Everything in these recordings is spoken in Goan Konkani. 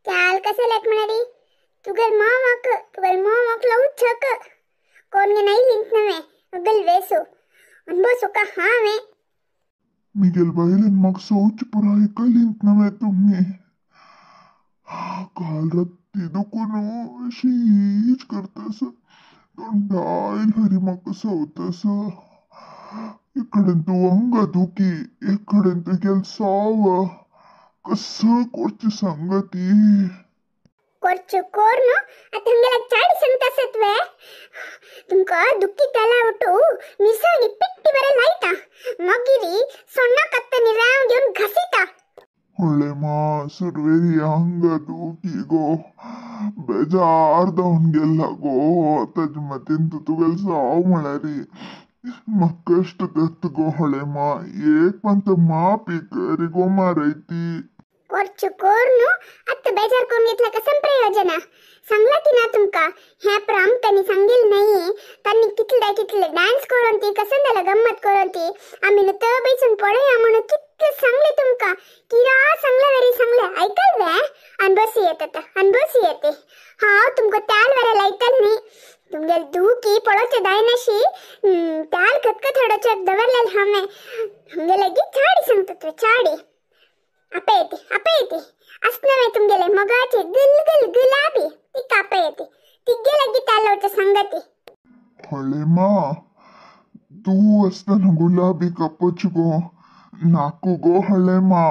त्याल कसे लेक म्हणाली तुगेल मामाक, तुगेल मामाक लवचक कोणगे नाही लिंत नवे अगल वेसो अनबोसुका हांवें. मिगेल बायलेन म्हाका सोच पुराय कलिंत नवे तुमी. काल राती दुखून शीच करतस तोंडायल हरी म्हाका सवतस. इकडेन तूं अंग दुखी, इकडेन तुगेल साव, कसं कोरची सांगती. कोरचो कोर न्हू आतां हांगेल्या चाडी सांगता आसत वे. तुमकां दुखी तेला उठू मिरसांगी पिट्टी बरें लायता, मागीर सोण्णा कत्तनी राव घेवन घासिता. होळ्ळे मा सुरवेरी अंग दुखी गो, बेजार जावन गेल्ला गो. ताजे मतीन तूं तुगेल साव म्हळ्यारी म्हाका कश्ट जाता गो. होळे मा एक पंत मापी करी गो मारयती. कोरचो कोर न्हू आतां बेजार करून घेतला कसं प्रयोजन सांगला की ना तुमकां. ह्या प्रांतांनी सांगील नाही तांणी कितले कितले डान्स करून ती कसं जाला गम्मत करून ती आमी न्हू तो बैसून पळया म्हणून कितले सांगले तुमकां. किरा सांगले वेरी सांगले ऐकल वे. अनबोसी येत आतां, अनबोसी येते. हांव तुमकां त्याल वेरे लायतल न्ही. तुमगेल दुखी पळोवचें जायनाशी त्याल खतखत हाडोवचें दवरलेलें हांवें. हांगे लागीं चाडी सांगतात वे चाडी. आपयते आपयते असनवे तुमगेले मगाचे गुल गुल गुलाबी तिका आपयते तिगे लागीं तालोवचें सांगती. होळे मा तूं आसतना गुलाबी कपच गो नाकू गो. होळे मा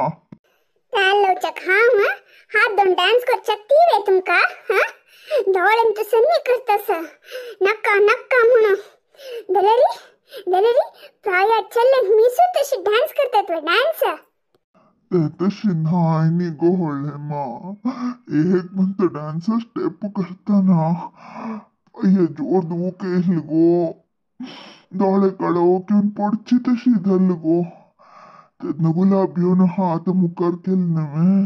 तालोवच्याक हांव हात दोन डान्स करच्याक ती वे तुमकां. हा दोळ्यान तूं सन्नी करतस नक्का नक्का म्हणून जाल्यारी जाल्यारी प्राया चल्ले मिसू तशी डान्स करतात वे डान्स. ते तशी न्हाय न्ही गो होळे मा. एक म्हणटा डान्स स्टेप करतना अय्ये जोर दूख येयली गो, दोळे कडक येवन पडची तशी जाली गो. तेन्ना गुलाब येवन हात मुखार केले न्हय,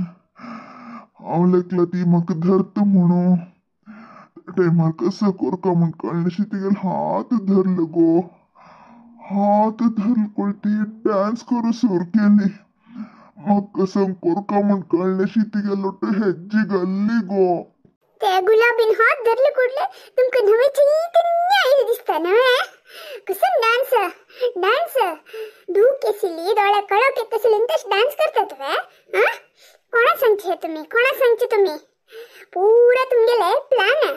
हांव लेखला ती म्हाका धरता म्हणून. त्या टायमार कसो करका म्हूण कळनाशी तिगेले हात धरलो गो. हात धरले कोण ती डान्स करूं सुरू केली. म्हाका कसं करका म्हूण कळनाशी तिगेलो तो हेज्जी घाल्ली गो. ते गुलाबीन हात धरले कुडले तुमकां नवें चैतन्य आयलें दिसता नवें. कसं डान्स डान्स दूख येसिल्ली दोळे कळक येत आशिल्ली तशें डान्स करतात वे. आं कोणा सांगचे तुमी, कोणा सांगचे तुमी? पुरा तुमगेले प्लॅन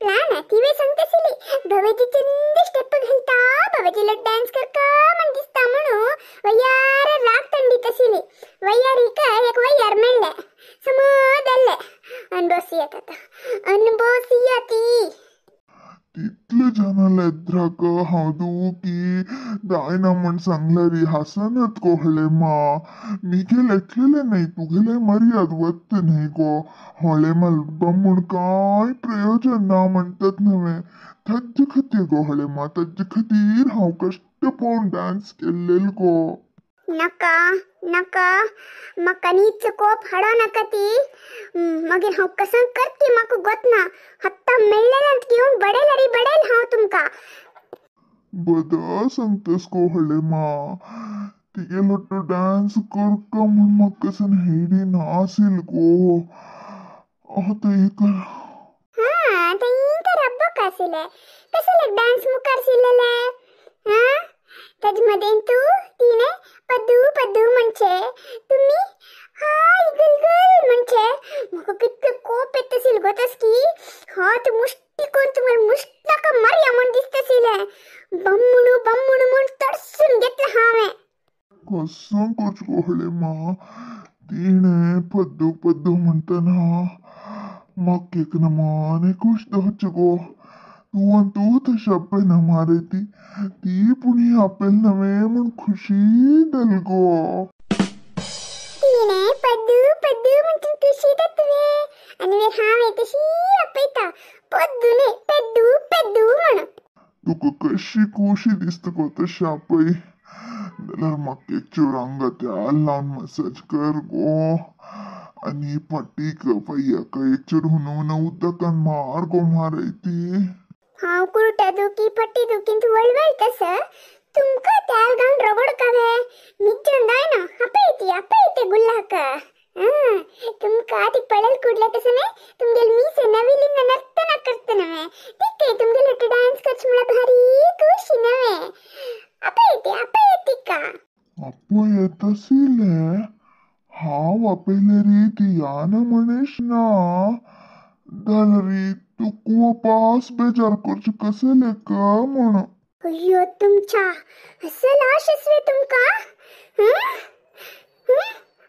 प्लॅन तिवे सांगता आशिल्ली भवेची चंद स्टेप घालता भवेची लोक डान्स करका म्हण दिसता म्हणून वयार राग तंडीत आशिल्ली. वयारीक एक वयार मेळ्ळें समज जाल्लें. अनबोसी येता आतां, अनबोसी ती. तितले जाणां लेद्राक हांव दुखी जायना म्हण सांगल्यारी हासनत गो होळे मा. मिगेल एकलेले न्हय तुगेले मर्याद वता न्हय गो. होळे मा बामूण कांय प्रयोजन ना म्हणटात न्हय. ताजे खातीर गो होळे मा, ताजे खातीर हांव कश्ट पळोवन डान्स केल्लेल गो. नाका नाका म्हाका नीच कोप हाडो नाका ती. मागीर हांव कसं करती म्हाका गोतना. हत्ता मेळ्ळेल्यान घेवन बडेल रे बडेल हांव तुमकां. बदा सांगतस गो होळे मा. तिगेलो तो डान्स करका म्हूण म्हाका कसन हेडी नासील गो. आतां एक हां तेंका रब्बक आशिल्लें कसले डान्स मुखार शिल्लेले. हां ताजे मदें तूं तिणें पद्दू पद्दू म्हणचे तुमी हाय गुलगुल म्हणचे. म्हाका कितलो कोप येता आशिल्लो गो तसकी. हात मुश्टी करून तुमगेले मुश्टाक मारया म्हूण दिसता आशिल्लें. बम्मुणू बम्मुणू म्हूण तडसून घेतलें हांवें. कसं करचें गो होळे मा. तिणें पद्दू पद्दू म्हणटना म्हाका एक नमाने खूश दवरचें गो. तूं आनी तूं तशें आपयना मारयती ती पूण ही आपयल नवें म्हूण खुशी जाली गो. तिणें पद्दू पद्दू म्हणून खुशी जाता वे आनी मागीर हांवें तशी आपयता पद्दू न्हय पेद्दू पेद्दू म्हणून. तुका कशी खुशी दिसता गो तशें आपय जाल्यार म्हाका एक चूर तेल लावन मसाज कर गो. आनी फाटीक पांयाक एक चूर हुनहुन उदकान मार गो मारयती. हांव कुर्टा दुखी फाटी दुखी तूं वळवळतस तुमकां तेल घालून रगड कावे निज्जन जायना. आपयती आपयते गुल्लाक. तुमकां ती पळयल कुडले तसं न्ही तुमगेले मीस नविलीन नर्तन करता नव्हे तिके तुमगेले डान्स करचे म्हळ्यार भारी खुशी नव्हे. आपयते आपयते का आपय येताशिल्लें हांव आपयलें री ती याना म्हणेश ना जाल्यार तुका पास बेजार करचें कसलें का म्हण. अय्यो तुमच्या असल आशस्वे तुमकां.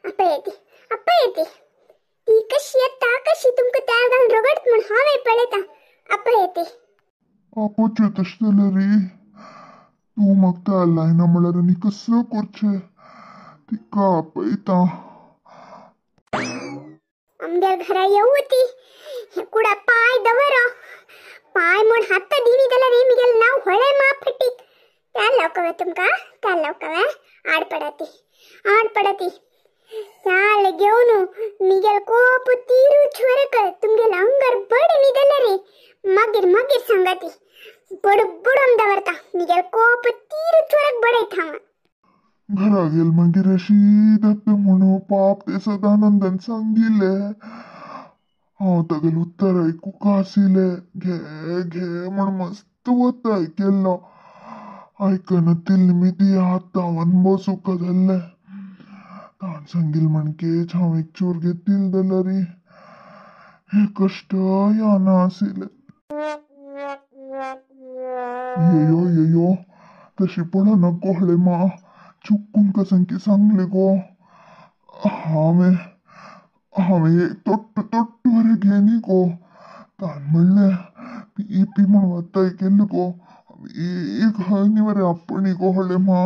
आपयते आपयते ती कशी येता कशी तुमकां त्या घालून रगडत म्हण हांवें पळयता. आपयते आपोचे तशें जाल्यार री तूं म्हाका त्या लायना म्हळ्यार आनी कसं करचें तिका आपयता. आमगेर घरा येवं ती कुडा पाय दवर पाय म्हण हात दिनी जाल्यार रे मिगेल नांव होळे मा फटीक. त्या लावकवे तुमकां त्या लावकवे आड पडाती आड पडाती चाल घेवन मिगेल कोप तिरू छोरक तुमगेल अंगर बड न्ही रे मागीर मागीर सांगाती बड बडोवन दवरता मिगेल कोप तिरू छोरक बडयता हांव. घरा गेल मागीर अशी जाता म्हणून पाप ते सदानंदान सांगिल्लें. हांव तागेलें उत्तर आयकूंक आशिल्लें घे घे म्हण मस्त वता आयकल्लो. आयकनातिल्ली मी ती आतां बसूंक जाल्लें. ताण सांगिल्लें म्हणकेच हांव एक चूर घेतिल्लें जाल्यार हे कश्ट याना आशिल्लें. येयो येयो तशी पळोवना कोहळे मा चुकून कसंकी सांगलें गो. हांवें हांवें एक तोट्ट तोट्ट बरें घेनी गो. ताण म्हणलें पी पी म्हण वता केल्लें गो. एक हय न्ही मरे आपणी गो होळे मा.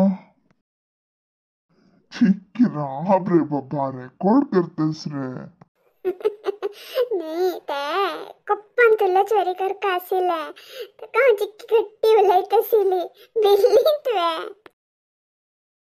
चिक्की राब रे बाबा रेकॉर्ड करतस रे. न्ही ते कोप्पान तुला चोरी करका आशिल्लें ताका हांव चिक्की घट्टी उलयत आशिल्ली भिल्ली तुवें.